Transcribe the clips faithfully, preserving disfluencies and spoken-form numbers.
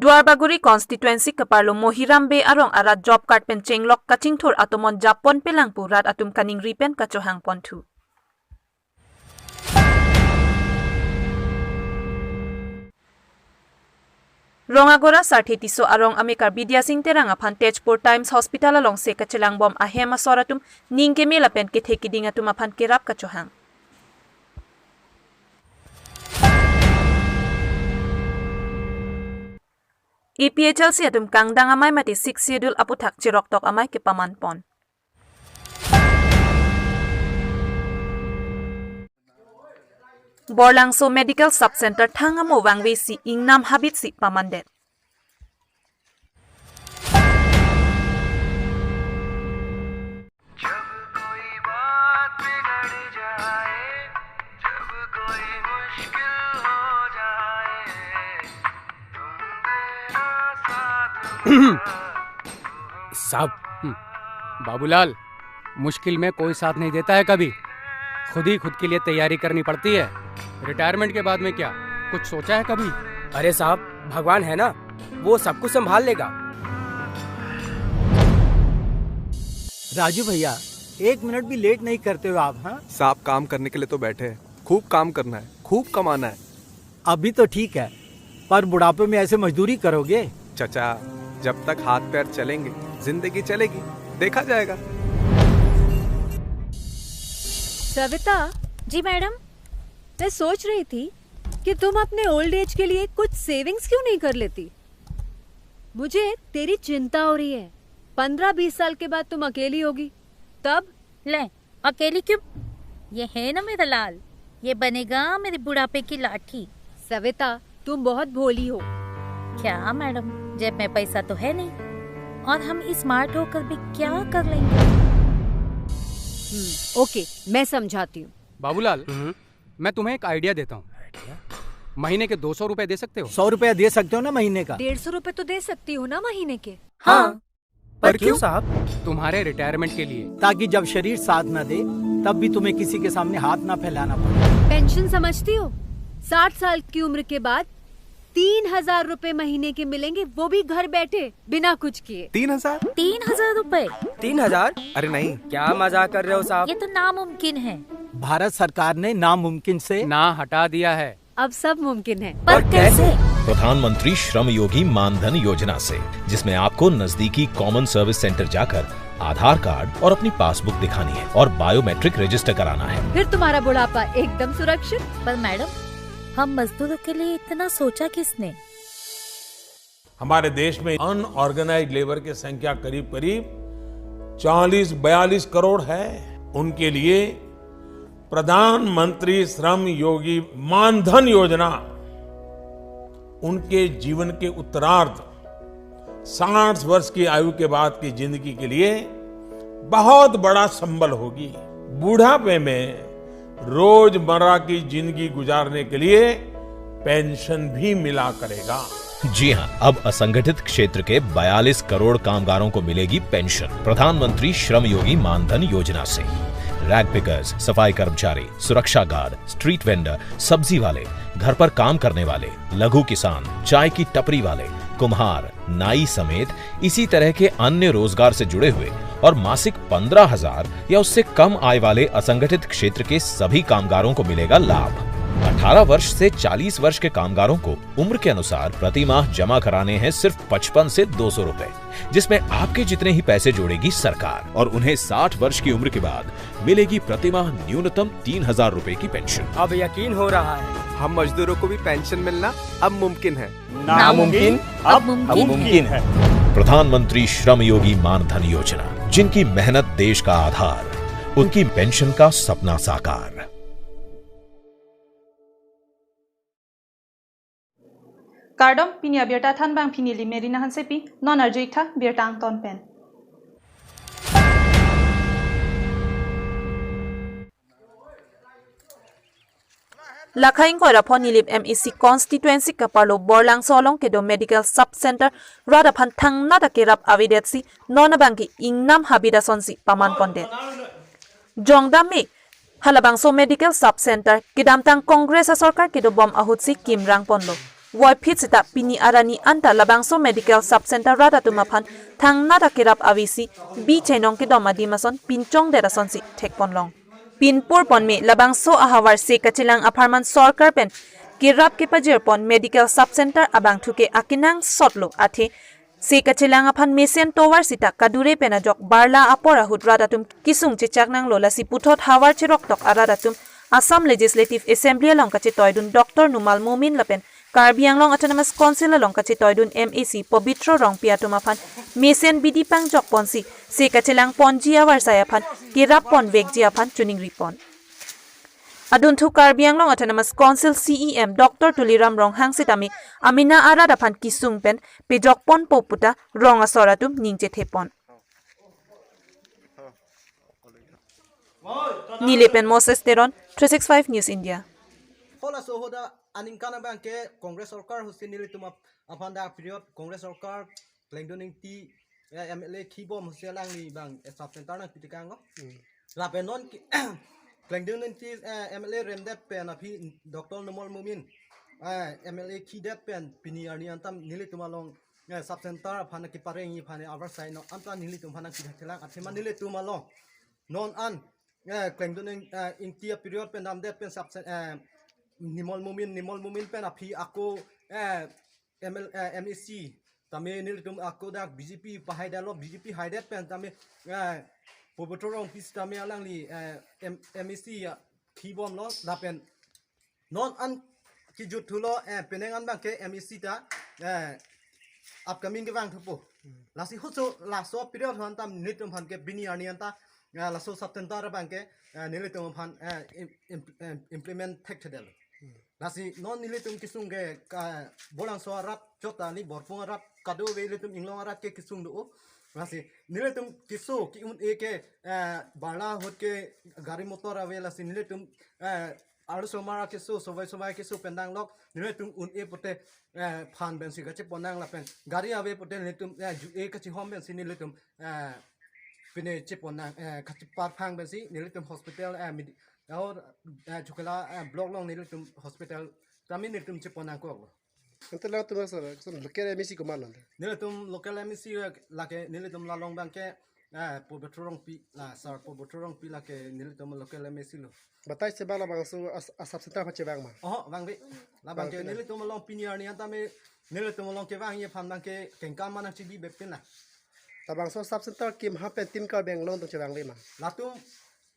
Duarbagori constituency keparlo Mohiram Bey arong arat job card pen chenglok kachingthur atomon japponpelang pu rat atum kaningri pen kachohangponthu. Rongagora Sarthe Tisso arong amekar Bidya Sing Terang aphan Tezpur Times Hospital alongsi kachelangbom ahem asor atum ning keme lapen kethe kiding atum aphan kerap kachohang. A P H L C atum kangdang amei mate Sixth Schedule aputhak cheroktok amei kepamanpon. Borlangso Medical Sub Center thang amo vangvesi ingnam habitsi pamandet. साहब, हम्म, बाबूलाल, मुश्किल में कोई साथ नहीं देता है कभी, खुद ही खुद के लिए तैयारी करनी पड़ती है। रिटायरमेंट के बाद में क्या, कुछ सोचा है कभी? अरे साहब, भगवान है ना, वो सब कुछ संभाल लेगा। राजू भैया, एक मिनट भी लेट नहीं करते हो आप, हाँ? साहब, काम करने के लिए तो बैठे हैं, खूब काम करना है, खूब कमाना है। अभी तो ठीक है, पर बुढ़ापे में ऐसे मजदूरी करोगे? चचा, जब तक हाथ पैर चलेंगे, जिंदगी चलेगी, देखा जाएगा। सविता। जी मैडम। मैं सोच रही थी कि तुम अपने ओल्ड एज के लिए कुछ सेविंग्स क्यों नहीं कर लेती? मुझे तेरी चिंता हो रही है। पन्द्रह बीस साल के बाद तुम अकेली होगी, तब? ले, अकेली क्यों? ये है ना मेरा लाल, ये बनेगा मेरे बुढ़ापे की लाठी। सविता, तुम बहुत भोली हो। क्या मैडम, जेब में पैसा तो है नहीं, और हम स्मार्ट होकर भी क्या कर लेंगे? हम्म, ओके, मैं समझाती हूँ। बाबूलाल, हम्म। मैं तुम्हें एक आइडिया देता हूँ। महीने के दो सौ रुपए दे सकते हो? सौ रुपया दे सकते हो ना महीने का? डेढ़ सौ रुपए तो दे सकती हूँ ना महीने के। हाँ। पर पर क्यों क्यों? साहब? तुम्हारे रिटायरमेंट के लिए। ताकि जब शरीर साथ ना दे, तब भी तुम्हें किसी के सामने हाथ ना फैलाना पड़े। पेंशन समझती हो? साठ साल की उम्र के बाद तीन हजार रुपए महीने के मिलेंगे, वो भी घर बैठे, बिना कुछ किए। तीन हजार? तीन हजार रुपए? तीन हजार? अरे नहीं। क्या मजाक कर रहे हो साहब? ये तो नामुमकिन है। भारत सरकार ने नामुमकिन से ना हटा दिया है। अब सब मुमकिन है। पर पर कैसे? कैसे? प्रधानमंत्री श्रम योगी मानधन योजना से, जिसमें आपको नजदीकी कॉमन सर्विस सेंटर जाकर आधार कार्ड और अपनी पासबुक दिखानी है और बायोमेट्रिक रजिस्टर कराना है। फिर तुम्हारा बुढ़ापा एकदम सुरक्षित। पर मैडम, हम मजदूरों के लिए इतना सोचा किसने? हमारे देश में अनऑर्गेनाइज्ड लेबर की संख्या करीब करीब चालीस बयालीस करोड़ है। उनके लिए प्रधानमंत्री श्रम योगी मानधन योजना उनके जीवन के उत्तरार्ध, साठ वर्ष की आयु के बाद की जिंदगी के लिए बहुत बड़ा संबल होगी। बुढ़ापे में रोजमर्रा की जिंदगी गुजारने के लिए पेंशन भी मिला करेगा। जी हाँ, अब असंगठित क्षेत्र के बयालीस करोड़ कामगारों को मिलेगी पेंशन प्रधानमंत्री श्रम योगी मानधन योजना से। रैग पिकर्स, सफाई कर्मचारी, सुरक्षा गार्ड, स्ट्रीट वेंडर, सब्जी वाले, घर पर काम करने वाले, लघु किसान, चाय की टपरी वाले, कुम्हार, नाई समेत इसी तरह के अन्य रोजगार से जुड़े हुए और मासिक पन्द्रह हजार या उससे कम आय वाले असंगठित क्षेत्र के सभी कामगारों को मिलेगा लाभ। अठारह वर्ष से चालीस वर्ष के कामगारों को उम्र के अनुसार प्रति माह जमा कराने हैं सिर्फ पचपन से दो सौ रुपए, जिसमें आपके जितने ही पैसे जोड़ेगी सरकार और उन्हें साठ वर्ष की उम्र के बाद मिलेगी प्रति माह न्यूनतम तीन हजार रुपए की पेंशन। अब यकीन हो रहा है, हम मजदूरों को भी पेंशन मिलना अब मुमकिन है। नामुमकिन अब अब मुमकिन। मुमकिन है। प्रधानमंत्री श्रम योगी मानधन योजना, जिनकी मेहनत देश का आधार, उनकी पेंशन का सपना साकार। Kardom, pini abirta thanbang pini limeri na Hansepi, non arju-ik tha birta angton pen. Lakha ingkoi ra pho Nilip M A C constituency kaparlo Borlangso along kedo medical sub center rat aphan thangnat akerap avedetsi non abangke ingnam habit asonsi pamanpondet. Jongdam me halabangso medical sub center kedamtang Congress asorkar kedobom ahutsi kimrangponlo. voiphit seta pini arni anta labangso medical sub center rat atum aphan thangnat akerap avesi bi chainong kedom adim ason pinchongdet asonsi thekponlong. Pinpur ponme labangso ahavar se kachelang apharman sorkar pen kerap kepajirpon medical sub center abangthu ke akenangsotlo athe se kachelang aphan mesen tovar seta kadure pen ajok barla apor ahut rat atum kesung chechak nanglo, lasi puthot havar cheroktok arat atum Assam Legislative Assembly along kachetoidun Doctor Numal Momin lapen Karbi Anglong Autonomous Council along kachetoidun M A C Pobitro Rongpi atum aphan mesen bidi pangjokponsi se kachelang ponji avarsai aphan kerap ponvekji aphan chiningripon. Adunthu Karbi Anglong Autonomous Council C E M Doctor Tuliram Ronghang sitame amena arat aphan kesung pen pejokponpo puta rong asor atum ning chethepon. Nilip pen Moses Teron, three six five News India. Hola sohoda aningkan abangke Congress sorkar husi nelitum ap-, aphan dak period Congress sorkar Klengdun Ingti, eh, M L A kibom husi alangli abang, eh, sub center nangpitekanglo. Hmm. Lapen non ki-, Klengdun Ingti, eh, M L A remdet pen aphi Doctor Numal Momin, eh, M L A kidet pen pini arni anta nelitum along, eh, sub center aphan keparengji aphan avarsai non anta nelitum aphan nangpithekthelang athema nelitum along non an, eh, Klengdun Ing-, eh, Ingti aperiod pen damdet pen sub cen-, eh, Numal Momin, Numal Momin pen aphi ako, eh, M L, eh, M A C tame nelitum ako dak B J P pahaidetlo, B J P haidet pen tame, eh, Pobitro Rongpi tame alangli, eh, M-, M A C ya kibomlo lapen non an kijut thulo, eh, penang an abangke M A C ta, eh, upcoming kevang thupo. Hmm. Lasi huso laso period hon tam nelitum aphan ke pini arni anta, eh, laso sub center abangke, eh, nelitum aphan, eh, im-, im-, eh, implement thekthedetlo. Hmm. Lasi non nelitum kesung ke ka Bolangso arat chot ta ni Borpung arat kadokave ilitum inglong arat ke kesung do. Lasi nelitum keso ke-un-e ke, eh, barla ahut ke gari motor ave lasi nelitum, eh, arlosomar akeso, sovai sovai keso pen danglok, nelitum un-e pote, eh, phan pensi kacheponnang lapen gari ave pote nelitum, eh, ju-e kachihom pensi nelitum, eh, pine cheponnang, eh, kacheparphang pensi nelitum hospital, eh, medi-, or, eh, Chokela, eh, block along nelitum hospital tame nelitum cheponnangkoklo. Ante latum sir, sir, local M A C komatlo? Nelitum local M A C lake nelitum la along abangke, eh, Pobitro Rongpi, la sir Pobitro Rongpi lake nelitum local M A C lo. Batai chevang labangso as-, a sub center aphan chevang ma? Oh, vangve. Labangke vangve na. Nelitum along pini arni anta me nelitum along kevangji aphan abangke kengkam ma nangchibi bepin na. Labangso sub center kim ha pen Team Karbi Anglong atum chevangve ma? Latum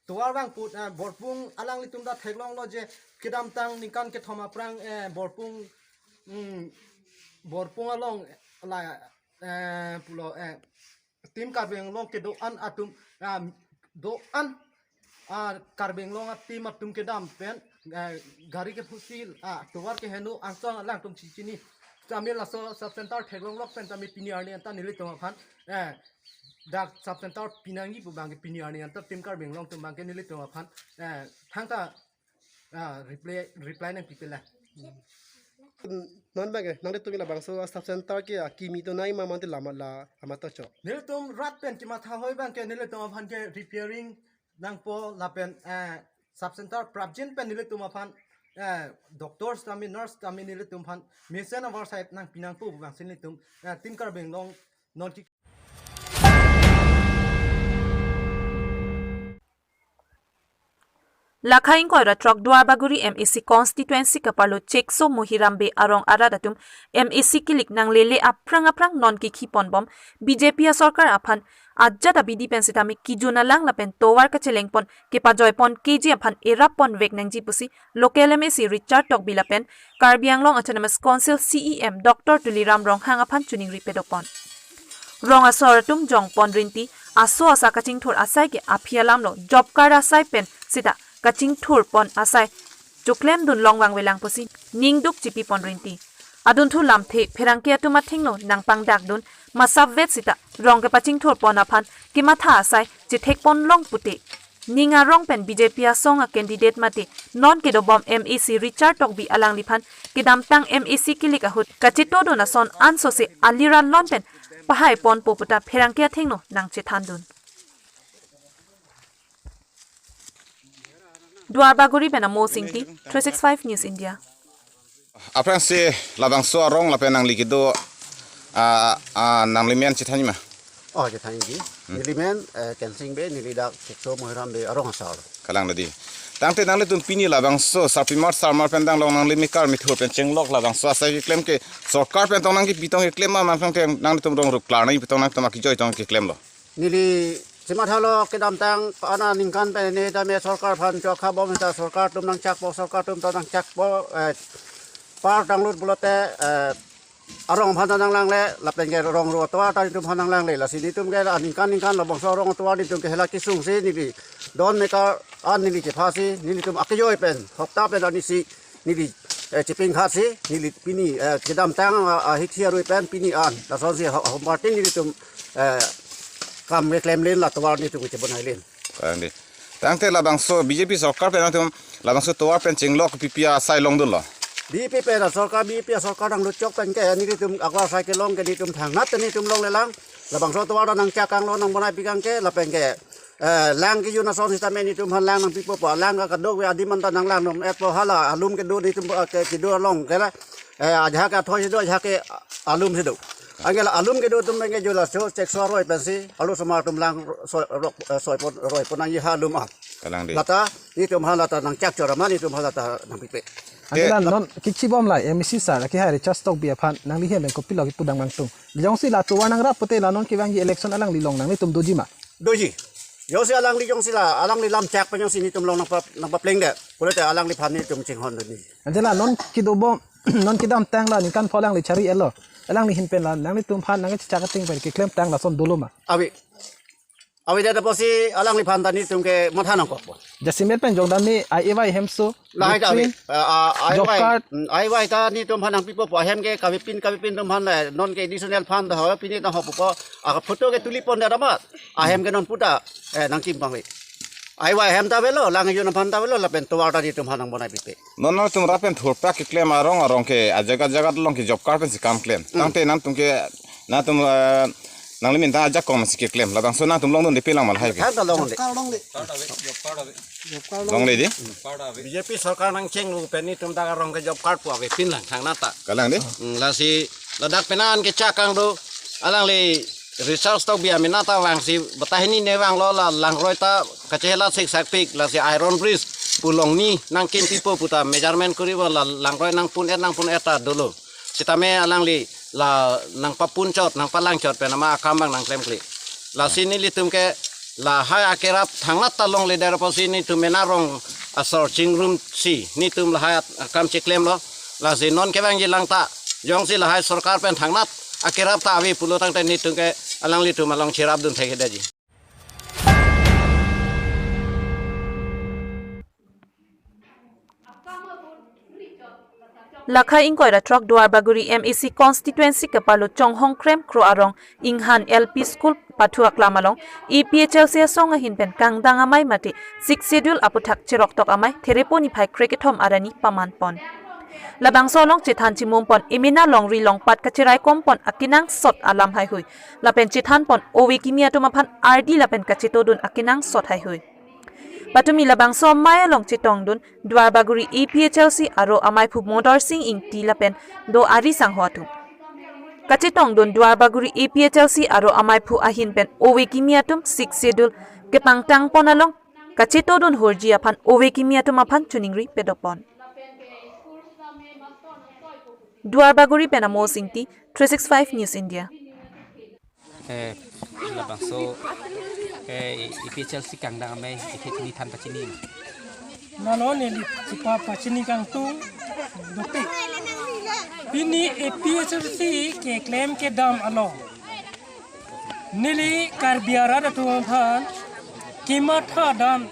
tovar vangput, eh, Borpung alanglitum ta theklonglo je kedamtang ningkan kethom aphrang, eh, Borpung, mm, Borpung along la, eh, pulo, eh, Team Karbi Anglong kedo-an atum, ah, do-an, ah, Karbi Anglong a-team atum kedam pen, eh, gari kephusi, ah, tovar keheno angsong alangtum chichini. Tame laso sub center theklonglok pen tame pini arni anta nelitum aphan, eh, dak sub center pinangji pu abangke pini arni anta Team Karbi Anglong atum abangke nelitum aphan, eh, thangta, ah, reply, reply nangpipelang. Non abangke, nanglitum labangso sub center ke akimi tonai ma mate lama la amato chok? Nelitum rat pen kematha hoi abangke nelitum aphan ke repairing nangpo lapen, eh, sub center prapjin pen nelitum aphan, eh, doctors tame nurse tame nelitum aphan mesen avarsai nangpinangpo pu abangsi nelitum, eh, Team Karbi Anglong non ki Lakha ingkoi ra throk Duarbagori M A C constituency kaparlo Chekso Mohiram Bey arong arat atum M A C kilik nanglele aphrang aphrang non kikhiponbom B J P asorkar aphan ajat abidi pen sitame kijun alang lapen tovar kachelengpon kepajoiponkeji aphan erapponvek nangji pusi local M A C Richard Tokbi lapen Karbi Anglong Autonomous Council C E M Doctor Tuliram Ronghang aphan choningri pedopon. Rong asor atum jongpon rinti, aso asa kachingthur asai ke aphi alamlo job card asai pen sita kachingthurpon asai choklemdun longvangvelang pusi ningduk chipipon rinti. Adunthu lamthe pherangke atum athengno nangpangdakdun masapvet sita rong kepachingthurpon aphan kematha asai chethekponlong pute ning arong pen B J P asong a-candidate mate non kedobom M A C Richard Tokbi alangliphan kedamtang M A C kilik ahut kachetodun ason ansose alira lon pen pahaiponpo puta pherangke athengno nangchethandun. Duarbagori pen Amos Ingti, three six five News India. Aphrangsi labangso arong lapen nangli kedo, ah, ah, nanglimen chethanji ma? Oh, chethanji. Nelimen, eh, Kensing Bey, neli dak Kekso Mohiram Bey arong asar. Kalang dadi. Tangte nanglitum pini labangso sarpimar sarmar pen danglong nangli mekar methur pen chenglok labangso asai keklem ke sorkar pen tong nangkepi tong keklem ma, mantang te nanglitum rong rup klar nangpi tong nangtum akejoi tong keklemlo. Neli chemathalo kedamtang ana ningkan pen ne tame sorkar aphan chokha bom ta sorkar atum nangchakpo, sorkar atum ta nangchakpo, eh, par tanglut pulote, eh, arong aphan ta nanglangle, lapen ke rong ro tovar ta netum aphan nanglangle, lasi netum ke aningkan ningkan labangso arong tovar netum ke hela kesung si neli don mekar an neli chepha si nelitum akejoi pen hopta pen ani si neli, eh, chepingkhat si neli pini, eh, kedamtang, ah, ah, hithi arui pen pini an lasonsi ha-, hompartin nelitum, eh, kam keklem len la tovar netum kechebonai len. Kalang dadi. Tangte labangso B J P sorkar pen nangtum labangso tovar pen chenglok pipi asai longdunlo? B J P pen sorkar, B J P sorkar nangluchok pen ke nelitum akwa sai kelong ke netum thangnat netum longlelang. Labangso tovar nangchak kanglo nangbonaipikang ke lapen ke, eh, lang kejun ason sitame netum aphan lang nangpipo po, lang ka kadokave adim anta nanglang nom-etpo, hala alum kedo netum, eh, ke kedo along ke la, eh, ajahak athoi si do, ajahak ke alum si do. Anke la alum kedo atum pen ke jo laso chek so aroi pensi alu osomar atum lang soi, rok, eh, soipon roipon nangji ha alum ah. Kalang dadi. Lata netum aphan lata nangchak chora ma netum aphan lata nangpipe. Anke la non kechibom la M A C sir akehai Richard Tokbi aphan nangli hem pen kopilo kipu dang bangtung? Jongsi la tovar nangrap pute la non kevangji election alangli along nanglitum doji ma? Doji. Jongsi alangli jongsi la alangli lam chak pen jongsi netum along nangpa, nangpaplengdet pulote alangliphan netum chinghon dunji. Anke la non kedobom, non kedamtang la ningkan pho alangli chari-etlo. Alangli ahin pen la nanglitum aphan nangkechak ateng pen keklemtang lason dolo ma? Ave. Avedet apotsi alangliphan ta netum ke matha nangkokpo. Jasemet pen jongdam me I A Y hemso, lahai ta ave. Latrine, ah, ah, job I A Y, card. Mm, I A Y ta netum aphan nangpipo po, ahem ke kavepin kavepin atum aphan le, non ke additional fund ta ho, pini ta ho pupo, ah, photo ke tulipondet amat, ahem ke non puta, eh, nangkim pangve. I A Y ahem ta avelo, lang kejun aphan ta avelo, lapen tovar ta netum aphan nangbonaipipe. Non nangtum rap pen thurpak keklem arong arong ke ajaga jaga along ke job card pensi kam klem. Hmm. Tangte nangtum ke, nangtum, eh, nanglimen ta ajakong si keklem. Labangso nangtum longdunde pelang ma lahai ke? Thang ta longdunde. Job card longdunde. Job card longdunde. Longdunde dei? B J P sorkar nangchenglu pen netum dak arong ke job card pu avepinlang thangnat ta. Kalang dei? Hmm, lasi ladak penan kechak kang do alangli Richard Tokbi amena ta vangsi batai hini ne vanglo, la langroi ta kachehelat siksakpik, lasi iron bridge pu along ni nangkinpipo puta measurement kori ba la langroi nangpun-et nangpun-et ta dolo. Sitame alangli la nangpapun chot, nangpalang chot pen ama akam abang nangklemkle. Lasi nelitum ke lahai akerap thangnat ta longledet apotsi netum mena rong asor chingrum si netum lahai at-, akam cheklemlo. Lasi non kevangji lang ta jongsi lahai sorkar pen thangnat akerap ta ave pulo tangte netum ke alanglitum along cherapdun thekthedetji. Lakha ingkoi ra throk Duarbagori M A C constituency keparlo Chonghong Krem Kro arong Inghan L P School pathu aklam along A P H L C asong ahin pen kangdang amei mate Sixth Schedule aputhak cheroktok amei Therepo niphai krekethom arni pamanpon. Labangso along chethan chimumpon, emena longri longpat kacheraikom pon akenangsot alam haihui, lapen chethanpon ove kimi atum aphan ardi lapen kachetodun akenangsot haihui. Patumi labangso amei along chetongdun Duarbagori A P H L C aro ameiphu Modar Sing Ingti lapen do ari sangho atum. Kachetongdun Duarbagori A P H L C aro ameiphu ahin pen ove kimi atum Sixth Schedule kepangtangpon along kachetodun horji aphan ove kimi atum aphan choningri pedopon. Duarbagori pen Amos Ingti, three six five News India. Eh, labangso, eh, A P H L C kangdang amei, A P H L C than pachini. Nalo neli chepa pachini kangtung, dopik. Pini A P H L C keklem kedam along neli Karbi arat atum aphan kematha dam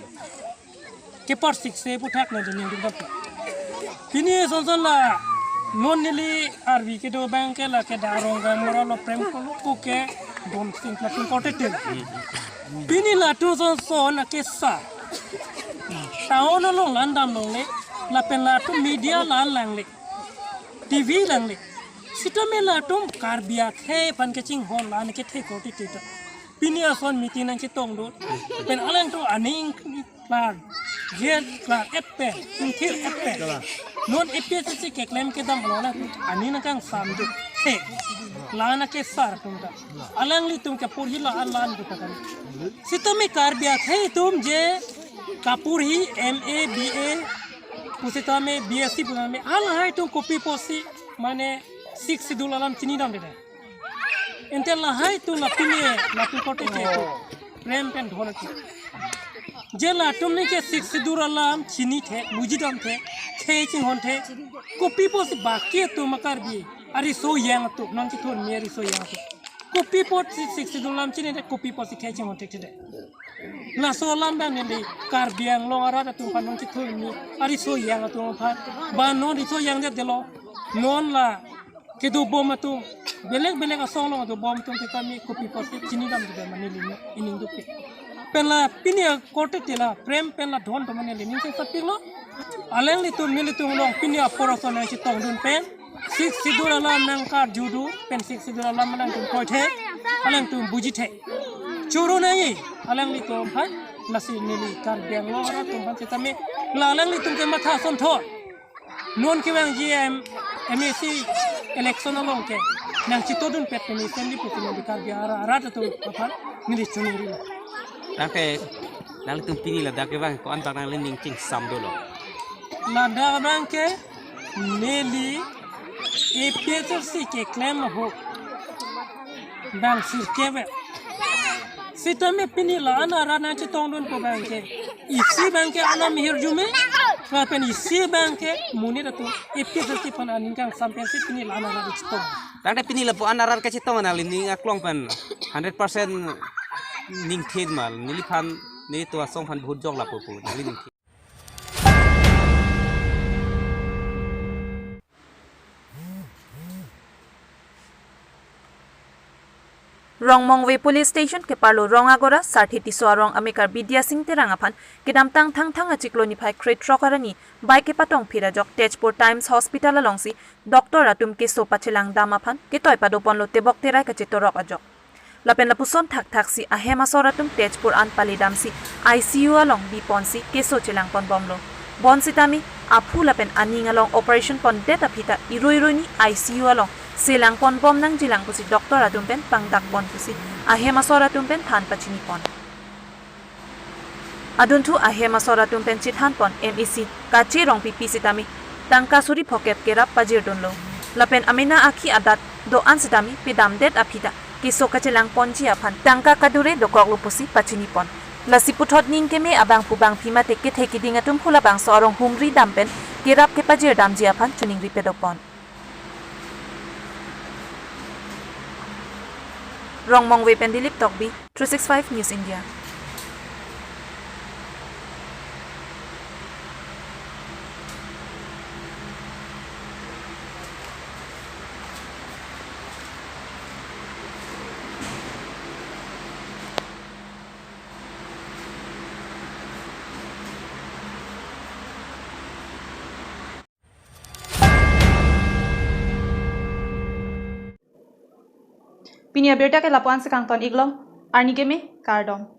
kepar sikse aputhak neli ningduk dam. Pini sonson la non neli arvi kedo abang ke la ke darong gam mara lo prem ko ke dom sing platin kote tem. Pini latum sonson akesa town along landam longle, lapen latum media la langle, T V langle. Sitame latum Karbi akhei aphan kachinghon la neke thekor titi ta. Pini ason meeting nangchetongdun. Pen alangtum aning klar, jet klar et pen, ingthir et pen. Non A P H L C keklem kedam along alang aning nangkangsam dun. He. Lana kesar atum ta. Alanglitum ke porhi la alan dun ta kan. Sitame Karbi akhei atum je kaporhi M A, B A, pusitame B S C pusitame, halahai atum kopi pusi mane Sixth Schedule alam chinidamde. Ante lahai atum la pini lapu korte te atum. Prem pen dhon atum. Je latum neke Sixth Schedule alam chinithe, bujidamthe, khei chinghonthe. Kopi pusi baki atum a Karbi ariso yang atum, non chithurmi ariso yang atum. Kopi pusi Sixth Schedule alam chinithe, kopi pusi khei chinghonthe thede. Laso alam abang neli Karbi Anglong arat atum aphan, non chithurmi ariso yang atum aphan, ba non riso yangdetlo, non la kedobom atum, belek belek asong along dobom atum sitame kopi pusi chinidamde ma neli ining dopik. Pen la pini akorte te la prem pen la dhon atum neli ning chesapiklo. Alanglitum nelitum along pini apor ason nangchetongdun pen Sixth Schedule alam nangkarjudu pen Sixth Schedule alam alangtum koithe, alangtum bujithe. Choro nai alanglitum aphan, lasi neli Karbi Anglong arat atum aphan sitame la alanglitum ke matha asonthot. Non kevangji M, M A C election along ke nangchitodun pet pen isen di putin di Karbi ara arat atum aphan neli choningrilo. Tangte nangtum pini ladak kevang ko-an bak nangli ning chingsam dolo? Ladak abang ke neli A P H L C keklem ahok bang sirkep. Sitame pini la-an arat nangchetongdun ko abang ke, isi abang ke anam hirjume, lapen isi abang ke monit atum A P H L C aphan aning kangsam pensi pini la-an arat chetong. Tangte pini lapu-an arat kachetong nangli ning aklong pen hundred percent ningthe ma, neliphan, nelitum asong aphan vote jok lapu pu nangli ningthe? Rongmongve Police Station keparlo Rong Agora Sarthe Tisso arong amekar Bidya Sing Terang aphan kedamtang Thangthang achiklo niphai krethrok arni bike kepatongphit ajok Tezpur Times Hospital alongsi doctor atum keso pachelangdam aphan ketoi padoponlo tebok terai kachetorok ajok. Lapen lapuson thakthaksi ahem asor atum Tezpur an palidamsi I C U along biponsi keso chelangponbomlo. Bonsitame aphu lapen aning along operation pondet aphi ta irui irui ni I C U along selangponbom nangjilang pusi doctor atum pen pangdakpon pusi ahem asor atum pen than pachinipon. Adunthu ahem asor atum pen chethanpon M A C Kache Rongpipi sitame tangka suri phokep kerap pajirdunlo. Lapen amena akhi adat do-an sitame pedamdet aphi ta keso kachelangponji aphan tangka kadure dokoklo pusi pachinipon. Lasi puthot ning keme abangphu bangphi mate kethe kiding atum hula bangso arong humri dam pen kerap kepajirdamji aphan choningri padopon. Rongmongve pen Dilip Tokbi, three six five News India. Pini abirta ke lapu-an si kangton-iklo, arni keme, kardom.